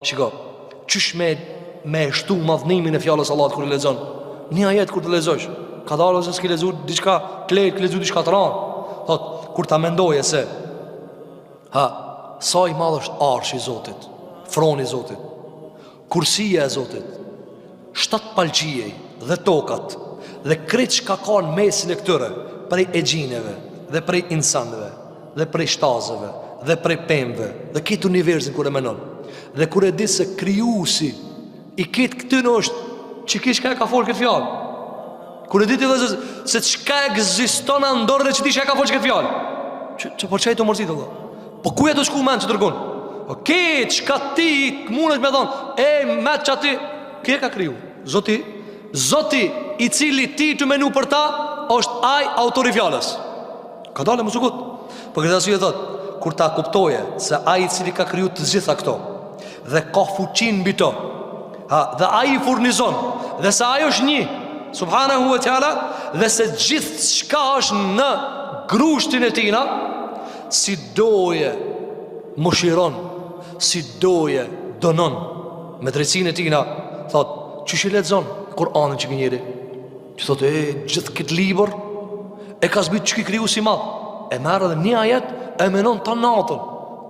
Shiko, qysh me, me e shtu madhnimin e fjalës Allahut kur e lexon? Një ajet kur të lexosh, kadalë ose s'ki lexu diçka të lehtë, ki lexu diçka të randë. Thot, kur ta mendoje se, ha, sa i madh është arshi i Zotit, froni i Zotit, kursia e Zotit, shtatë palë qiej dhe tokat, dhe krejt çka ka në mesin e këtyre, prej exhineve dhe prej insanëve, dhe prej shtazëve dhe prej pemëve dhe këtë universin kur e menon dhe kur e di se krijuesi i krejt këtyne është qiky çka e ka fol këtë fjalë kur e di ti dhe se, se çka ekziston në dorën e qëtij që e ka fol këtë fjalë që, që po çaj të mërzit Allah po ku je tu shku mend që dërgon po krejt çka ti mundesh me thonë e me qaty ky e ka kriju zoti zoti i cili ti tu menu për ta është ai autori i fjalës Kadale mos u ngut. Për këtë arsye thot, kur ta kuptoje se ai i cili ka kriju të gjitha këto dhe ka fuqinë mbi to, ha, dhe ai i furnizon dhe se ai është një, subhanahu wa taala, dhe se gjithçka është në grushtin e tina, si doje mëshiron, si doje dënon me drejtsinë e tina, thot, qysh e lexon Kur'anin qiky njeri? Që thotë, e, gjithë këtë libër, e ka zbrit qiky krijues i madh. E merr edhe një ajet, e menon tanë natën.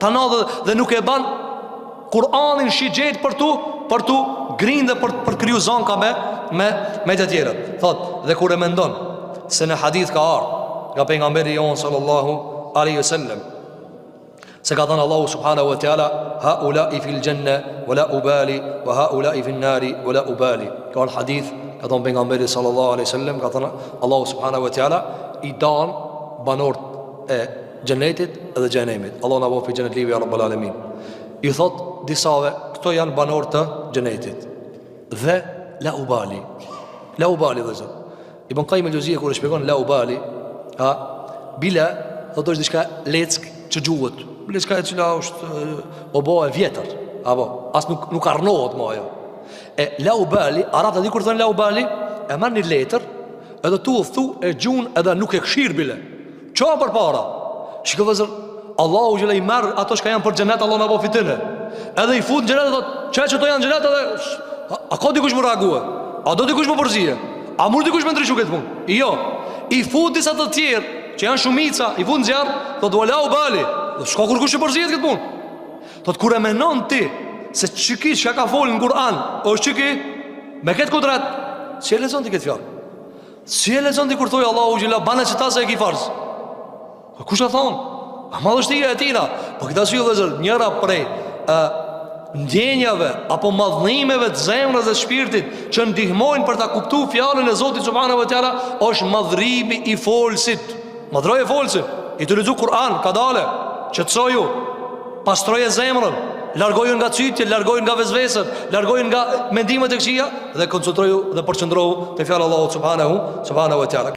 Tanë natën dhe nuk e ban Kur'anin shigjetë për tu, për tu grind dhe për, për kriju zanka me, me, me të tjerët. Thotë, dhe kur e mendon, se në hadith ka ardhë, nga pejgamberi jonë sallallahu aleyhi sallem, Se ka thënë Allahu subhanahu wa taala haulai fil janna wa la ubali wa haulai fin nari wa la ubali. Ka në hadith, ka thënë pejgamberi sallallahu alaihi wasallam, ka thënë Allahu subhanahu wa taala i dan banorët e xhenetit dhe xhehenemit. Allahu na bëftë prej xhenetlive ya rabbal alamin. I thot disave, këto janë banorë të xhenetit. Dhe la ubali. La ubali vëllezër. Ibn Kajim el-Xhevzije kur e shpjegon la ubali, ha, bile, thotë është diçka leckë që gjuhet. Lecka e cila është o bo e vjetër, apo as nuk nuk arnohet më ajo. E la ubali, arabët e di kur thonë la ubali, e merr një letër, edhe tu udhtu e gjun edhe nuk e kshir bile. Çon përpara. Shiko vëllezër, Allahu xhele i merr ato çka janë për xhenet, Allahu na bëftë pi tyne. Edhe i fut në xhenet dhe thotë, "Qe qëto janë xhenet edhe a, a ka dikush me reague? A do dikush me përzie? A mund dikush me ndryshu këtë punë?" Jo. I fut disa të tjerë që janë shumica, i fut në zjarr, thotë "Wala ubali." Dhe s'ka kurkush që përzihet këtë punë. Thotë kur e menon ti se qiky çka ka folë në Kur'an, është qiky me këtë kudret, si e lexon ti këtë fjalë? Si e lexon ti kur thoj Allahu xhela bane qëta se e ki farz? Po kush e thon? A madhështia e tina? Po këtë arsye vëllezër, njëra prej ë ndjenjave apo madhnimeve të zemrës dhe shpirtit që ndihmojnë për ta kuptuar fjalën e Zotit subhanahu wa taala është madhrimi i folësit. Madhroje folësin. Je tu lexu Kur'an, kadale, qetësoju, pastroje zemrën, largoju nga cytjet, largoju nga vesveset, largoju nga mendimet e këqija dhe koncentroju dhe përqendrohu te fjala e Allahut subhanahu subhanahu wa taala.